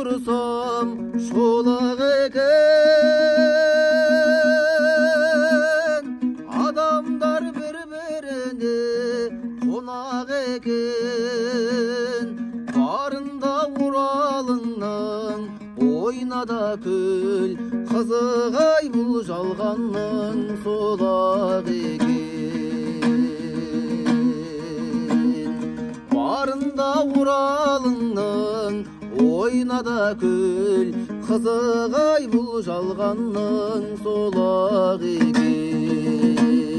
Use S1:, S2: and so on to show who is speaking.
S1: тұрсам шолақ екен, адамдар бір-біріне қонақ екен. Барында Уралыңның ойна да күл, қызық ай бұл жалғанның солақ екен. Барында Уралыңның ойна да күл, қызық ай бұл жалғанның солақ екен.